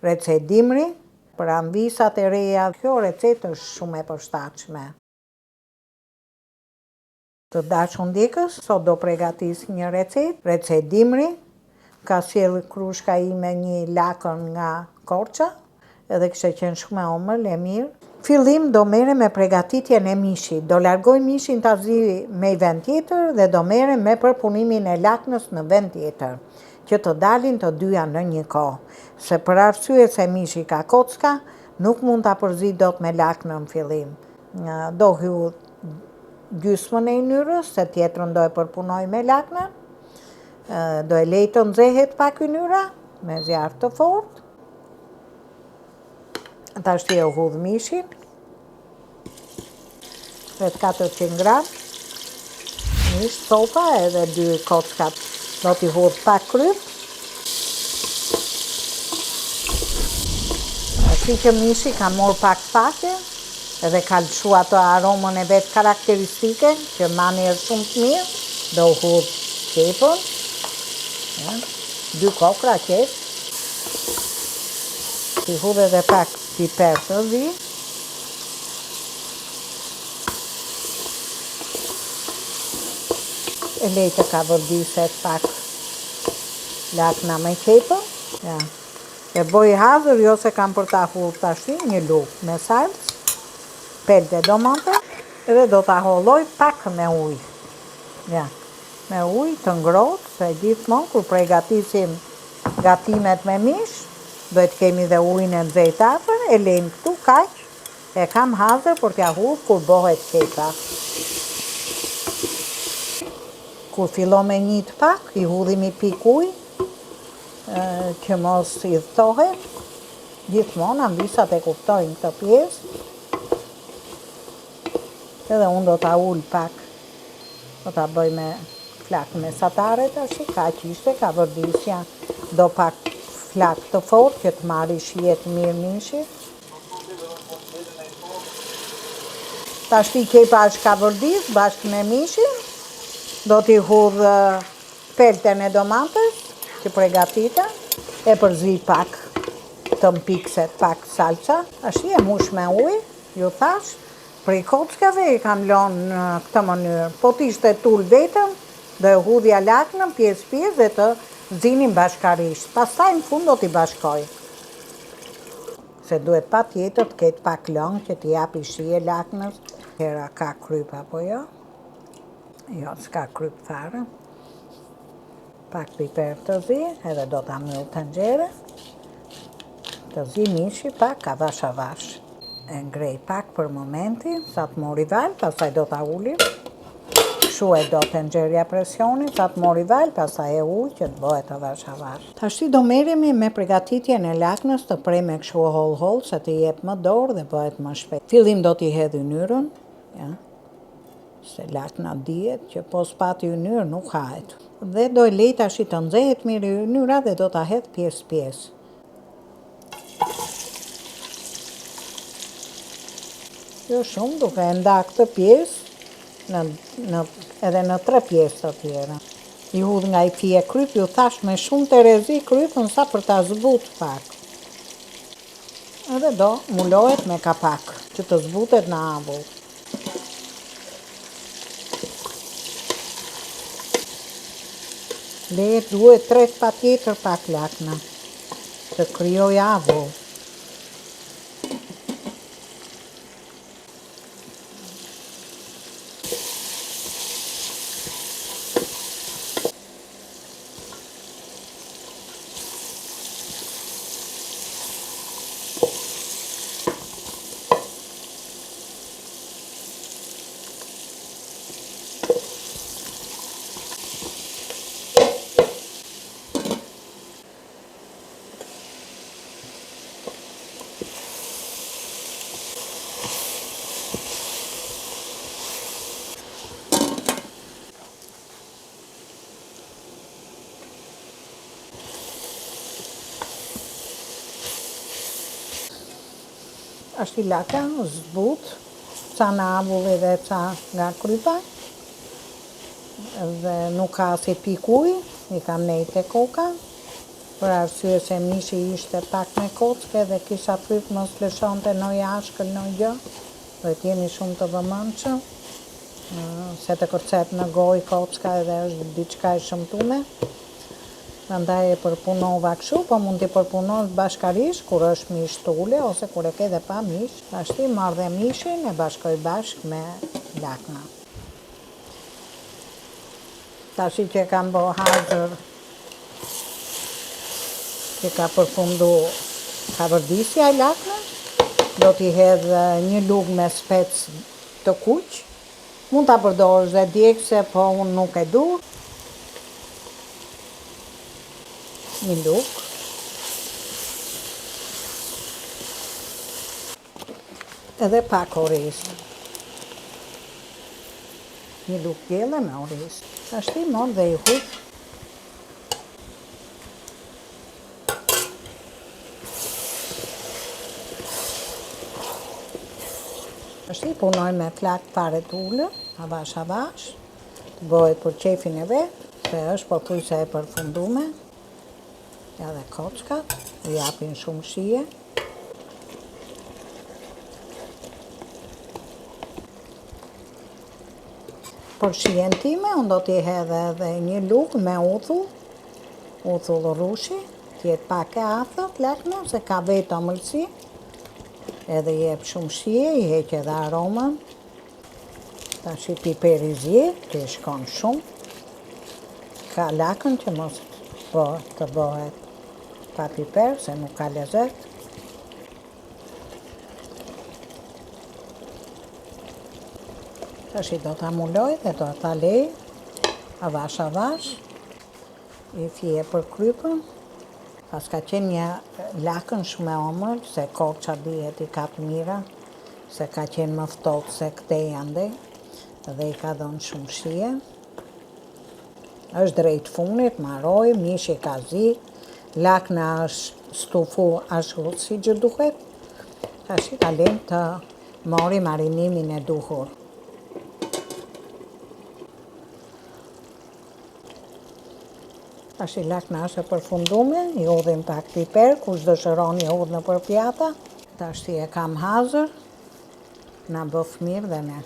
Recetë dimri, për amvisat e reja, kjo recetë është shumë e përshtatshme. Të dashur ndjekës, sot do pregatis një recetë, recetë dimri, ka sjellë krushka ime një lakën nga Korça, edhe kishte qenë shumë e omël, e mirë. Fillim do merrem me pregatitjen e mishit, do largoj mishin ta zi me i vend tjetër dhe do merrem me përpunimin e laknës në vend tjetër, që të dalin të dyja në një kohë, se për arsye se mishi ka kocka, nuk mund ta përzi dot me laknën në fillim. Do hudh gjysmën e ynyrës, se tjetrën do e përpunoj me laknën, do e lej të nxehet pak ynyra, me zjarr të fortë, Tashti e hudh mishin. Rreth 400 gram. Mish copa edhe dy kocka. Do t'i hudh pak kryp. Si që mishi ka morë pak faqe, edhe ka lëshu atë aromën e vet karakteristike, që man erë shumë të mirë, do hudh qepën, dy kokrra qepë, T'i hudh edhe pak piper të zi. E lej të kavërdiset pak lakna me qepën. Ja. E boj hazër, jo se kam për ta hudh tashti, një lugë me salcë, pelte domate, edhe do ta holloj pak me ujë. Ja. Me ujë të ngrohtë, se gjithmonë kur pregatisim gatimet me mish, duhet të kemi dhe ujin e nxehtë afër, e lejmë këtu kaq, e kam hazër për t'ia hudhë kur bohet qepa. Kur fillon me njit pak, i hudhim i pikë ujë, që mos idhtohet. Gjithmonë amvisat e kuptojnë këtë pjesë. Edhe unë do ta ul pak Do ta bëj me flakë mesatare tashi, kaq ishte, kavërdisja, do pak flakë të fortë që të marri shije të mirë mishi. Tashti qepa është kavërdis bashkë me mishin, do t'i hudh pelten e domates që pregatita, e përzi pak të mpikset pak salca, tashi e mush me ujë, ju thash, Prej kockave i kam lonë në këtë mënyrë. Po të ishte tul vetëm, do e hudhja laknën pjesë pjesë dhe të zinim bashkarisht. Pastaj në fund do t'i bashkoj. Se duhet patjetër të ketë pak lëng që t'i japi shije laknës. Hera ka kryp apo jo? Jo, s'ka kryp fare. Pak piper të zi, edhe do ta mbyll tenxhere. Të zi mishi pak, avash avash. E ngrej pak për momentin, sa të mori valë, pastaj do ta ulim. Kshu e do tenxherja presionin, sa të mori valë, pastaj e ul që të bëhet avash avash. Tashti do merremi me pregatitjen e laknës të preme kshu hollë hollë, se të jep më dorë dhe bëhet më shpejt. Fillim do t'i hedh ynyrën, ja. Se lakna dihet që po s'pati ynyrë nuk hahet. Dhe do e lej tashi të nxehet mirë ynyrë dhe do ta hedh pjesë pjesë. Jo shumë, duke e nda këtë pjesë në, në, edhe në tre pjesë të tjera. I hudh nga i fije kryp, ju thash me shumë terezi krypën sa për ta zbut pak. Edhe do mulohet me kapak, që të zbutet në avull. Le duhet tret patjetër pak lakna, të krijoj avull. Është i laka, zbut, ca në avulli dhe ca nga krypa, dhe nuk ka asnjë pikë ujë, i kam nejt te koka. Për arsye se mishi ishte pak me kocke dhe kisha frikë mos lëshonte ndonjë ashkël ndonjë gjë, duhet jemi shumë të vëmendshëm, se të kërcet në gojë kocka edhe është diçka e shëmtume. Prandaj e përpunova kështu, po mund t'i përpunosh bashkarisht kur është mish tule ose kur e ke dhe pa mish. Tashti marr dhe mishin e bashkoj bashkë me lakna. Tashi që e kam bo hazër, që ka përfundu kavërdisja e laknës, do t'i hedh një lugë me spec të kuq. Mund ta përdorësh dhe djegëse, po unë nuk e du. Një lugë. Edhe pak oriz. Një lugë gjelle me oriz. Tashti marr dhe i hudh. Tashti punoj me flakë fare të ulët, avash avash, të bëhet për qejfin e vet, se është pothuajse e përfundume. Edhe kockat, i japin shumë shije. Për shijen time, unë do t'i hedh edhe një lugë me uthull, uthull rrushi, të jetë pak e athët lakna, se ka vetë ëmbëlsi, edhe i jep shumë shije, i heq edhe aromën. Tashi piper i zi, që i shkon shumë. Ka lakën që mos po të bëhet pa piper, se nuk ka lezet. Tashi do ta mbuloj dhe do ta lej avash avash. Një fije për krypën. Paska qenë një lakën shumë e omël, se Korça dihet i ka të mira, se ka qenë më ftohtë se këtej andej, dhe i ka dhënë shumë shije. Është drejt funit, maroi, mishi ka zi, lakna është stufu ashtu siç duhet. Tashi ta lejmë të mori marinimin e duhur. Tashi lakna është e përfundume, i hudhim pak piper, kush dëshiron i hudh nëpër pjata. Tashti e kam hazër, na bëftë mirë dhe ne.